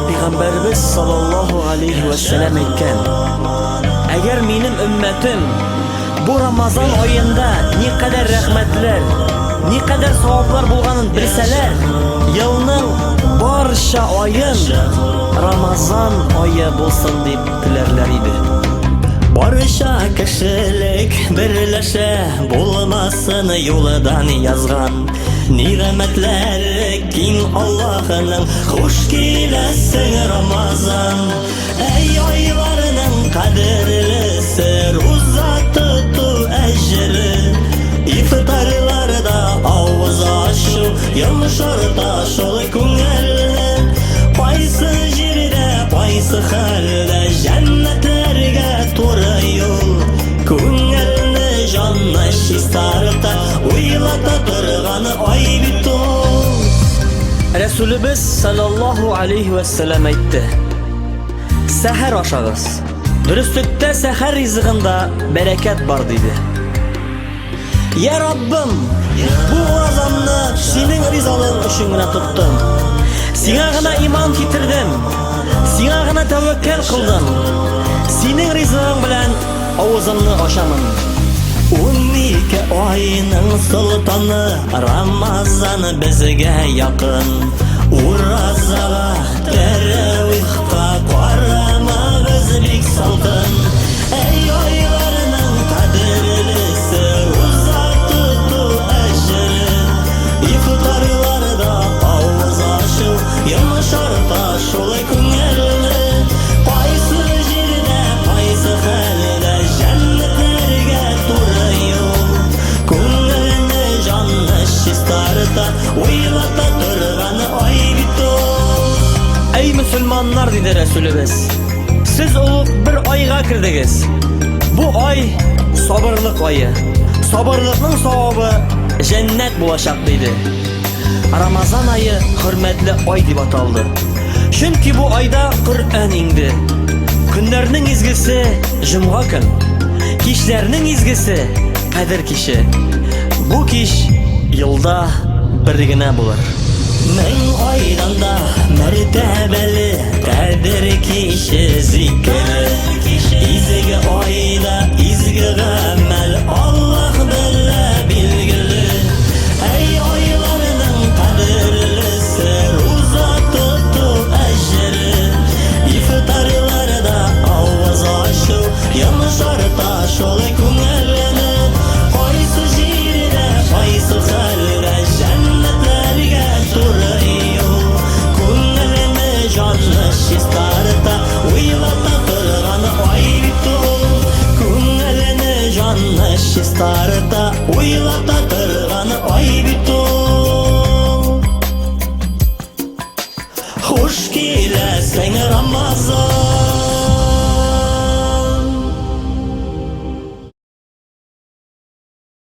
Пәйгамбәребез саллаллаһу алейхи вә сәлам әйткән: Әгәр минем өммәтем бу Рамазан аенда никадәр рәхмәтләр, никадәр саваплар булганын белсәләр, елның барча аен Рамазан ае булсын дип теләрләр иде. Барча кешелек берләшә, булмасын юлдан язган. Нигъмәтләре киң Аллаһының, хуш киләсең, Рамазан. Әй, айларның кадерлесе, руза тоту әҗере. Ифтарларда авыз ачу, йомшарта шул күңелне. Кайсы җирдә, кайсы хәлдә җәннәтләргә туры юл. Күңелне, җанны чистарта, уйлата торган ай бит ул. Рәсүлебез саллаллаһу алейхи вә сәлам әйтте: Сәхәр ашагыз. Дөреслектә сәхәр ризыгында бәрәкәт бар, диде. Я Раббым, бу уразамны синең ризалыгың өчен генә тоттым. Сиңа гына иман китердем. Сиңа гына тәвәккәл кылдым. Синең ризыгың белән авызымны ачамын. 12 айның солтаны Рамазан безгә якын. Уразага, тәрәвихка карамагыз бик салкын. Әй, айларның кадерлесе, руза тоту әҗере. Ифтарларда авыз ачу, йомшарта шул күңелне. Кайсы җирдә, кайсы хәлдә җәннәтләргә туры юл. Күңелне, җанны чистарта, уйлата торган ай бит ул. Әй мөселманнар, диде Рәсүлебез, сез олуг бер айга кердегез. Бу ай сабырлык ае. Сабырлыкның савабы җәннәт булачак, диде. Рамазан ае хөрмәтле ай дип аталды. Чөнки бу айда Коръән иңде. Көннәрнең изгесе җомга көн. Кичләрнең изгесе Кадер киче. Бу кич елда бер генә булыр. Мең айдан да мәртәбәле Кадер киче зикере. Изге айда изге гамәл Аллаһ белә билгеле. Әй, айларның кадерлесе, руза тоту әҗере. Ифтарларда авыз ачу, йомшарта шул күңелне. Кайсы җирдә, кайсы хәлдә җәннәтләргә туры юл. Күңелне, җанны чистарта, уйлата торган ай бит ул. Күңелне, җанны чистарта, уйлата торган ай бит ул. Хуш киләсең, Рамазан.